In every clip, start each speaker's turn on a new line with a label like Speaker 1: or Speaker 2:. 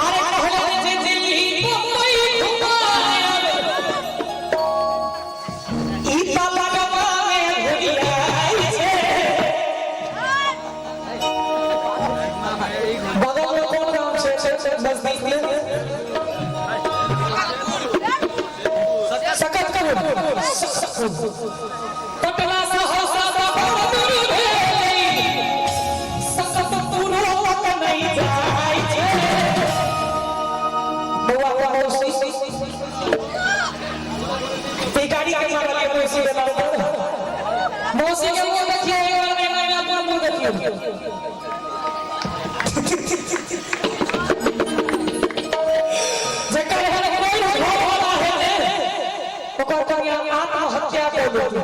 Speaker 1: अरे कहले जे दिल्ली मुंबई घुमाए ई त लगवा में घुरियाई छै। बगल में कोन गाँव छै नजदीक में? सकतपुर। पटना सहरसा सँ बड़ दूर भेलै, सकतपुरो तक नहि जाइ छै। बौआ के मौसी ई गाड़ी के मारल के मौसी के नाम पर। मौसी के मुंह देखियौ एक बार, में अपन मुंह देखियौ। जकर एहन कोई घर वाला हेतै, ओकर कनिया आत्महत्या कऽ लेतै।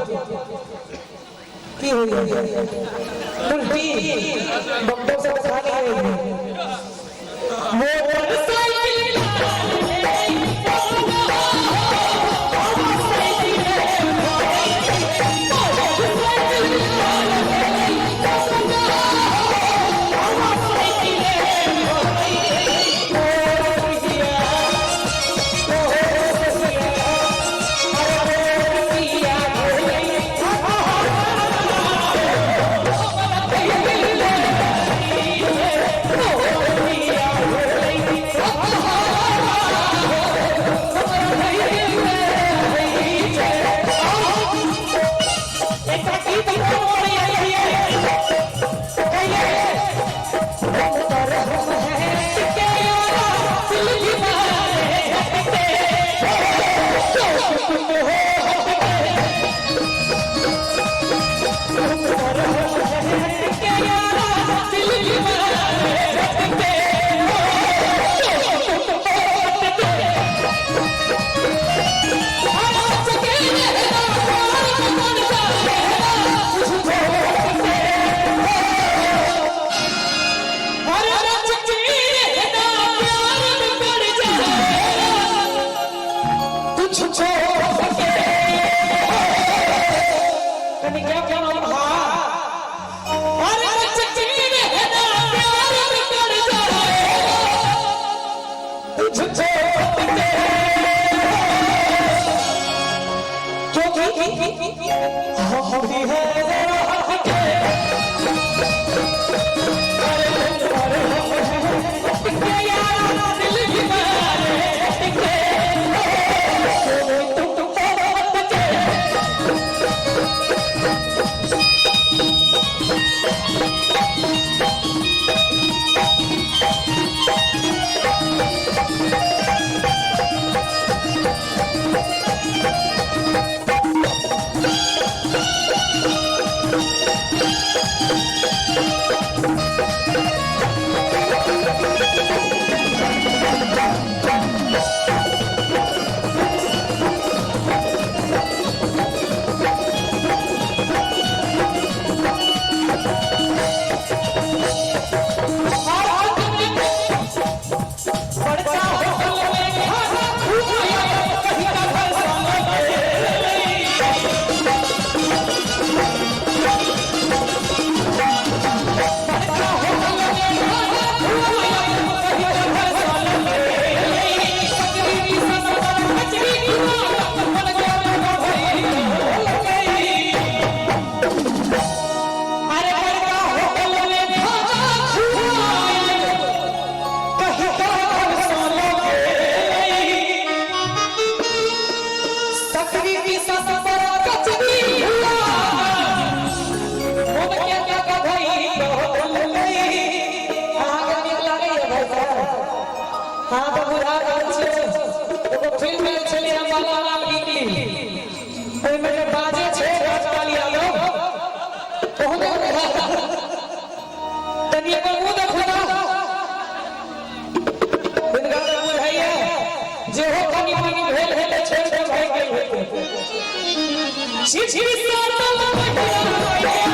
Speaker 1: की होइए? उल्टी डॉक्टर से देखा लियै। मोटरसाइकिल। एकटा गीत कोन बोलैए? कहिए। कनी क्या क्या नाम? हाँ, अरे प्यार में पड़ जाए तुझको, क्योंकि हम भी है जरा हटके। अरे अरे हम हैं यारा दिल भी मारे झटके, तुम हटके। बड़का होटल में खाना खुआया, कहीं का घर साला। बड़का होटल में खाना खुआया, कहीं का घर साला। सकरी की ससुर कचरी खुआया, मन गया भाई। अरे बड़का होटल में खाना खुआया, कहीं का घर साला। सकरी की ससुर कचरी हुआ, मन के क्या क्या भाई। अहाँके नीक लागैए भाई साहब? अहाँ तऽ बुझा रहल छियै। एगो फिल्म जे छलै अंबाला लाल वीकली, ओहिमे जे बाजे छै राजपाल यादव, ओहने बुझा। तनी एकर मुँह देखू ना, हिनका तऽ बुझाइए जेहो कनि मनि भेल हेतै, छोड़ि कऽ भागि गेल हेतै। छिछी सातल महिला।